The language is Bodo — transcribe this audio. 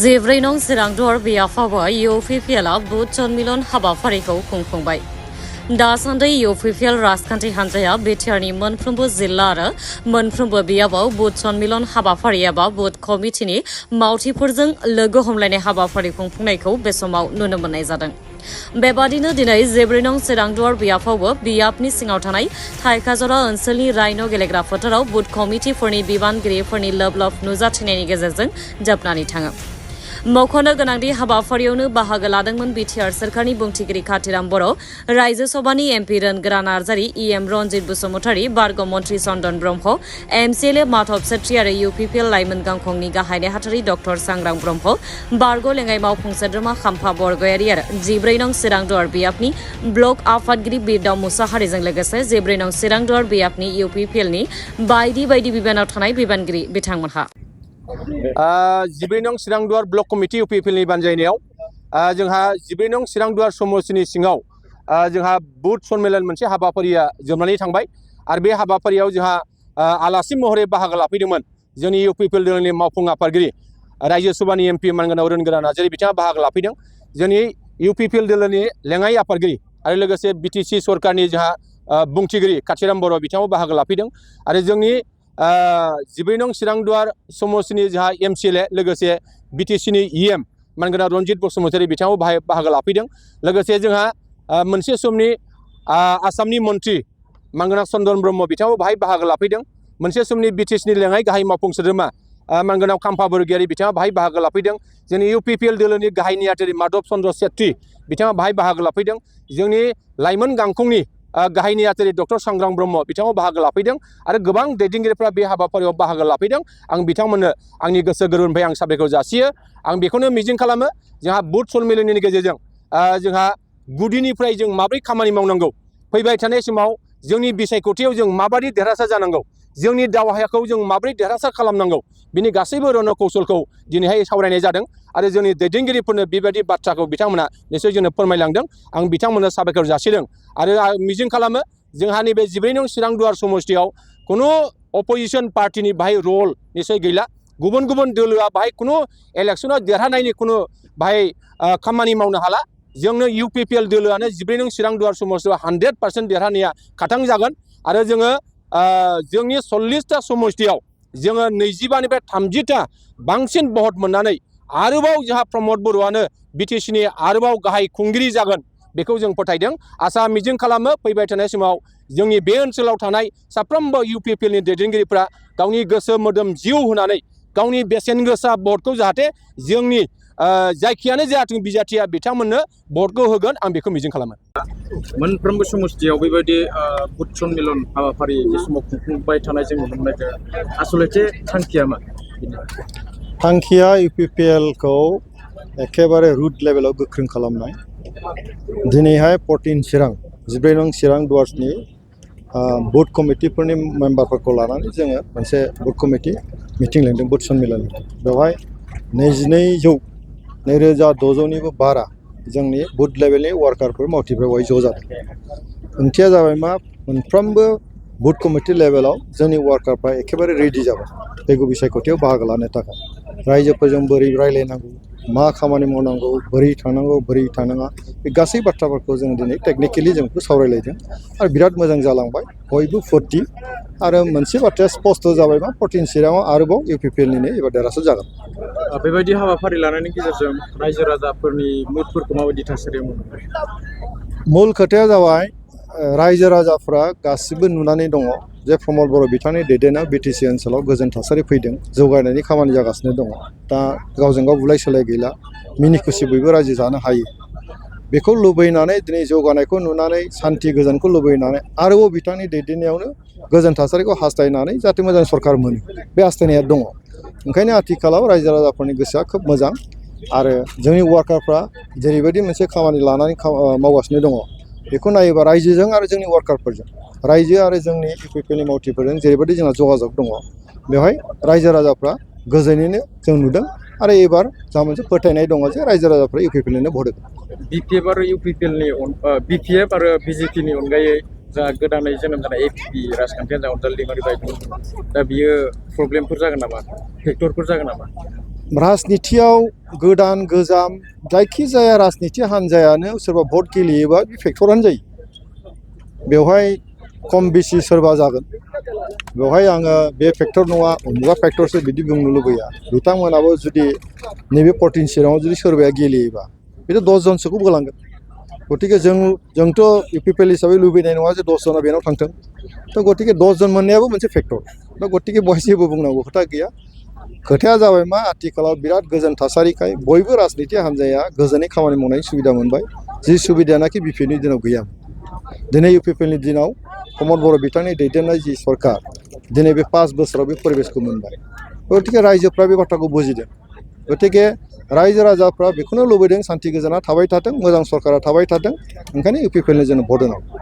जिब्रै नं चिरांदर बआवब UPPLआ बुथ सन्मिलन हाबाफारिखौ खुंफुंबाय। दासान्दि UPPL राजखान्थि हान्जाया बिटिआरनि मोनफ्रोमबो जिल्ला आरो मोनफ्रोमबो बआवबो बुथ सन्मिलन हाबाफारि एबा बुथ कमिटिनि मावथिफोरजों लोगो हमलायनाय हाबाफारि खुंफुंनायखौ बे समाव नुनो मोननाय जादों। बेबादिनो दिनै जिब्रै नं चिरांदर बआवबो बियाबनि सिङाव थानाय थाइखाजरा ओनसोलनि राइन' गेलेग्रा फोथाराव बुथ कमिटिफोरनि बिबानगिरिफोरनि लोब लोब नुजाथिनायनि गेजेरजों जोबनानै थाङो। मख'नो गोनांदि हाबाफारियावनो बाहागो लादोंमोन बिटिआर सोरखारनि बुंथिगिरि काथिराम बर', रायजो सभानि एमपि रोनगोरा नार्जारी, इएम रन्जित बसुमतारी, बारग' मन्त्रि चन्दन ब्रह्म, एमसिएलए माधब छेत्री आरो UPPL लाइमोन गांखंनि गाहाय नेहाथारि डक्टर सांग्रां ब्रह्म, बारग' लेङाइ मावफुं सोद्रोमा खाम्फा बरगयारी आरो जिब्रै नं चिरांदर बियाबनि ब्लक आफादगिरि बिरदाव मुसाहारिजों लोगोसे जिब्रै नं चिरांदर बियाबनि UPPLनि बायदि बायदि बिबानाव थानाय बिबानगिरि बिथांमोनहा जिब्रै नं चिरांदुवार ब्लक कमिटि UPPLनि बानजायनायाव जोंहा जिब्रै नं चिरांदुवार समस्तिनि सिङाव जोंहा बुथ सन्मेलन मोनसे हाबाफारिया जोबनानै थांबाय आरो बे हाबाफारियाव जोंहा आलासि महरै बाहागो लाफैदोंमोन जोंनि UPPL दोलोनि मावफुं आफादगिरि रायजो सभानि एमपि मानगोनां रोनगोरा नार्जारी बिथाङा बाहागो लाफैदों। जोंनि UPPL दोलोनि लेङाइ आफादगिरि आरो लोगोसे BTC सरकारनि जोंहा बुंथिगिरि काथिराम बर' बिथाङाबो बाहागो लाफैदों आरो जोंनि जिब्रै नं चिरांदुवार समस्तिनि जोंहा MCLA लोगोसे BTCनि EM मानगोनां रन्जित बसुमतारी बिथाङाबो बाहागो लाफैदों। लोगोसे जोंहा मोनसे समनि आसामनि मन्त्रि मानगोनां चन्दन ब्रह्म बिथाङाबो बाहागो लाफैदों। मोनसे समनि BTCनि लेङाइ गाहाय मावफुं सोद्रोमा मानगोनां खाम्फा बरगयारी बिथाङा बाहागो लाफैदों। जोंनि UPPL दोलोनि गाहाय नेहाथारि माधब चन्द्र छेत्री बिथाङा बाहागो लाफैदों। जोंनि लाइमोन गांखंनि गाहाय नेहाथारि डक्टर सांग्रां ब्रह्म बिथाङा बाहागो लाफैदों आरो गोबां दैदेनगिरिफ्रा बे हाबाफारियाव बाहागो लाफैदों। आं बिथांमोननो आंनि गोसो गोरबोनिफ्राय आं साबायखर जासियो। आं बेखौनो मिजिं खालामो जोंहा बुथ सन्मेलननि गेजेरजों जोंहा गुदिनिफ्राय जों माबोरै खामानि मावनांगौ, फैबाय थानाय समाव जोंनि बिसायख'थियाव जों माबायदि देरहासार जानांगौ, जोंनि दावहाखौ जों माबोरै देरहासार खालामनांगौ, बिनि गासैबो रन कौशलखौ दिनैहाय सावरायनाय जादों आरो जोंनि दैदेनगिरिफोरनो बेबायदि बाथ्राखौ बिथांमोना निसय जोंनो फोरमायलांदों। आं बिथांमोननो साबायखर जासिदों आरो आं मिजिं खालामो जोंहा नैबे जिब्रै नं चिरांदुवार समस्तियाव खुनु अपोजिसन पार्टिनि बाहाय रल निसय गैला। गुबुन गुबुन दोलोआ बाहाय खुनु इलेक्सनाव देरहानायनि खुनु बाहाय खामानि मावनो हाला। जोंनो UPPL दोलोआनो जिब्रै नं चिरांदुवार समस्तियाव 100% देरहानाया खाथां जागोन आरो जोङो जोंनि 40टा समस्तियाव जोङो 25निफ्राय 30टा बांसिन भट मोननानै आरोबाव जोंहा प्रमद बर'आनो BTCनि आरोबाव गाहाय खुंगिरि जागोन बेखौ जों फोथायदों। आसा मिजिं खालामो फैबाय थानाय समाव जोंनि बे ओनसोलाव थानाय साफ्रोमबो UPPLनि दैदेनगिरिफ्रा गावनि गोसो मोदोम जिउ होनानै गावनि बेसेन गोसा भटखौ जाहाथे जोंनि जायखियानो जायाथों बिजाथिया बिथांमोननो भटखौ होगोन आं बेखौ मिजिं खालामो। मोनफ्रोमबो समस्तियाव बेबायदि बुथ सन्मेलन हाबाफारि जे समाव खुंफुंबाय थानाय जों नुनो मोननाय आसलथे थांखिया मा? थांखिया UPPLखौ एखेबारे रुट लेभेलाव गोख्रों खालामनाय। दिनैहाय 14 चिरां जिब्रै नं चिरांदुवारनि बुथ कमिटिफोरनि मेम्बारफोरखौ लानानै जोङो मोनसे बुथ कमिटि मिटिं लेंदों बुथ सन्मेलन। बेवहाय 2,600निबो बारा जोंनि बुथ लेभेलनि वार्कारफोर मावथिफोर बेवहाय ज' जादों। ओंथिया जाबाय मा, मोनफ्रोमबो बुथ कमिटि लेभेलाव जोंनि वार्कारफ्रा एखेबारे रेडि जाबाय फैगौ बिसायख'थियाव बाहागो लानो थाखाय। रायजोफोरजों बोरै रायज्लायनांगौ, मा खामानि मावनांगौ, बोरै थांनांगौ, बोरै थानाङा, बे गासै बाथ्राफोरखौ जों दिनै टेकनिकेलि जों बेखौ सावरायलायदों आरो बिराद मोजां जालांबाय। बयबो फुरथि आरो मोनसे बाथ्राया स्पष्ट जाबाय मा, 14 चिराङाव आरोबाव UPPLनिनो एबार देरहासार जागोन। बेबायदि हाबाफारि लानायनि गेजेरजों रायजो राजाफोरनि मुडफोरखौ माबायदि थासारियाव मोनो? मुल खोथाया जाबाय रायजो राजाफ्रा गासिबो नुनानै दङ जे प्रमद बर' बिथांनि दैदेननायाव BTC ओनसोलाव गोजोन थासारि फैदों, जौगानायनि खामानि जागासिनो दङ। दा गावजों गाव बुलाय सोलाय गैला, मिनि खुसि बयबो रायजो जानो हायो। बेखौ लुबैनानै दिनै जौगानायखौ नुनानै सान्थि गोजोनखौ लुबैनानै आरोबाव बिथांनि दैदेननायावनो गोजोन थासारिखौ हास्थायनानै जाहाथे मोजां सरकार मोनो, बे हास्थायनाया दङ। ओंखायनो आथिखालाव रायजो राजाफोरनि गोसोआ खोब मोजां आरो जोंनि वार्कारफ्रा जेरैबायदि मोनसे खामानि लानानै मावगासिनो दङ, बेखौ नायोबा रायजोजों आरो जोंनि वार्कारफोरजों, रायजो आरो जोंनि UPPLनि मावथिफोरजों जेरैबायदि जोंहा जगाजग दङ, बेवहाय रायजो राजाफ्रा गोजोनैनो जों नुदों आरो एबार जोंहा मोनसे फोथायनाय दङ जे रायजो राजाफ्रा UPPLनिनो भट होगोन। BPF आरो BPF आरो BJPनि अनगायै जा गोदानै जोनोम जानाय APP राजखान्थि हान्जा अनजालि दैमारि बायदि, दा बियो प्रब्लेमफोर जागोन नामा, फेक्टरफोर जागोन नामा? राजनिथियाव गोदान गोजाम जायखिजाया राजनिथि हान्जायानो सोरबा भट गेलेयोबा बे फेक्टरानो जायो बेवहाय खम बेसि सोरबा जागोन बेवहाय आङो बे फेक्टर नङा उमुगा फेक्टरसो बिदि बुंनो लुबैया बिथांमोनाबो जुदि नैबे 14 चिराङाव जुदि सोरबाया गेलेयोबा बेथ' 10 जनसोखौ बोलांगोन गतिके जोंथ' इउपिपिएल हिसाबै लुबैनाय नङा जे 10 जना बेनाव थांथों थ' गतिके 10 जन मोननायाबो मोनसे फेक्टर दा गतिके बहाय जेबो बुंनांगौ खोथा गैया खोथाया जाबाय मा आथिखालाव बिराद गोजोन थासारिखाय बयबो राजनिथि हान्जाया गोजोनै खामानि मावनायनि सुबिदा मोनबाय जि सुबिदायानाखि बिपिएलनि दिनाव गैयामोन दिनै इउपिपिएलनि दिनाव प्रमद बर' बिथांनि दैदेननाय जि सरकार दिनै बे 5 बोसोराव बे परिबेसखौ मोनबाय गतिके रायजोफ्रा बे बाथ्राखौ बुजिदों गतिके रायजो राजाफ्रा बेखौनो लुबैदों सान्थि गोजोना थाबाय थाथों मोजां सरकारा थाबाय थाथों ओंखायनो इउपिपिएलनि जों भट होनांगौ